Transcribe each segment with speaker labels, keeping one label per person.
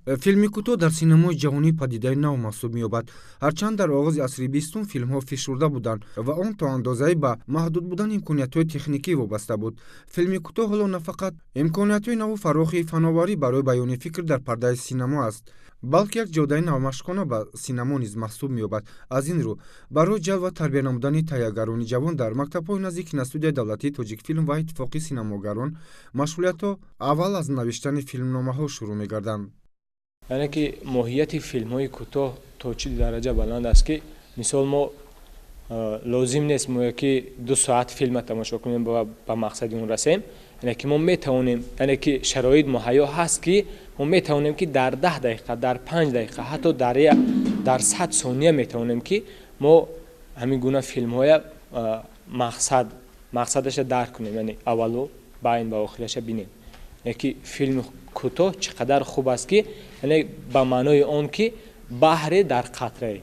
Speaker 1: Филми кӯтоҳ дар синамои ҷаҳонӣ падидаи нав маҳсуб меёбад. Ҳарчанд дар оғози асри бистум филмҳо фишурда буданд ва он то андозае ба маҳдуд будани имкониятҳои техникӣ вобаста буд, филми кӯтоҳ ҳоло на фақат имкониятҳои наву фарохи фановарӣ барои баёни фикр дар пардаи синамо аст, балки як ҷодаи навмашқона ба синамо низ маҳсуб меёбад. Аз ин рӯ, барои ҷалб ва тарбия намудани таҳиягарони ҷавон дар мактабҳои назди киностудияи давлатии «Тоҷикфилм» ва Иттифоқи синамогарон машғулиятҳо аввал аз навиштани филмномаҳо шурӯъ мегарданд.
Speaker 2: Яъне ки моҳияти филмҳои кӯтоҳ то чӣ дараҷа баланд аст, ки мисол мо лозим нест мо ки 2 соат филма тамошо кунем ва ба мақсади он расем. Яъне ки мо метавонем, яъне ки шароит муҳайё ҳаст, ки мо метавонем, ки дар 10 дақиқа, дар 5 дақиқа, ҳатто дар 100 сония метавонем, ки мо ҳамин гуна филмҳоя мақсадаша дарк кунем, яъне аввалу байн ва охираша бинем. Яъне ки филми кӯтоҳ чӣ қадар хуб аст, ки яъне ба маънои он ки баҳре дар қатрае.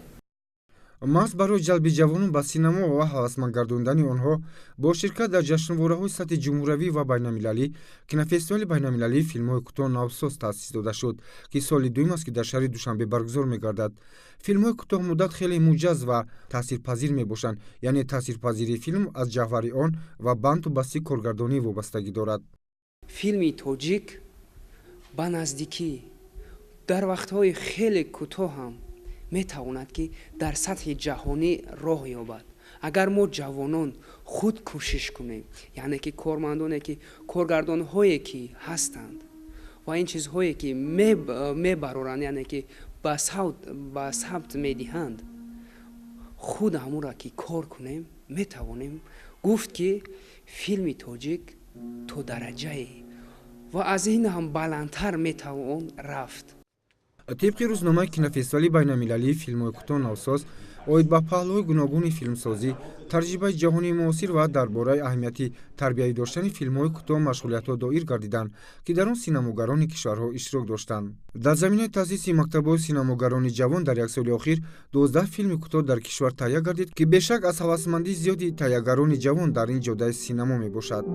Speaker 1: Маҳз барои ҷалби ҷавонон ба синамо ва ҳавасманд гардондани онҳо бо ширкат дар ҷашнвораҳои сатҳи ҷумҳуравӣ ва байналмилалӣ кинофестивали байналмилалии филмҳои кӯтоҳ «Навсоз» таъсис дода шуд, ки соли дуюм аст, ки дар шаҳри Душанбе баргузор мегардад. Филмҳои кӯтоҳмуддат хеле муҷаз ва таъсирпазир мебошанд, яъне таъсирпазирии филм аз ҷавҳари он ва банду басти коргардонӣ вобастагӣ дорад.
Speaker 3: Филми тоҷик ба наздикӣ дар вақтҳои хеле кӯтоҳ ҳам метавонад, ки дар сатҳи ҷаҳонӣ роҳ ёбад, агар мо ҷавонон худ кӯшиш кунем, яъне ки кормандоне, ки коргардонҳое ки ҳастанд ва ин чизҳое ки мебароранд, яъне ки ба сабт медиҳанд, худ ҳамонро ки кор кунем, метавонем гуфт, ки филми тоҷик то дараҷае ва аз ин ҳам баландтар метавон рафт.
Speaker 1: Тибқи рӯзномаи кинофестивали байналмилалии филмҳои кӯтоҳ «Навсоз» оид ба паҳлӯҳои гуногуни филмсозӣ, таҷрибаи ҷаҳонии муосир ва дар бораи аҳамияти тарбиявӣ доштани филмҳои кӯтоҳ машғулиятҳо доир гардиданд, ки дар он синамогарони кишварҳо иштирок доштанд. Дар заминаи таъсиси мактабҳои синамогарони ҷавон дар як соли охир 12 филми кӯтоҳ дар кишвар таҳия гардид, ки бешак аз ҳавасмандии зиёди таҳиягарони ҷавон дар ин ҷодаи синамо мебошад.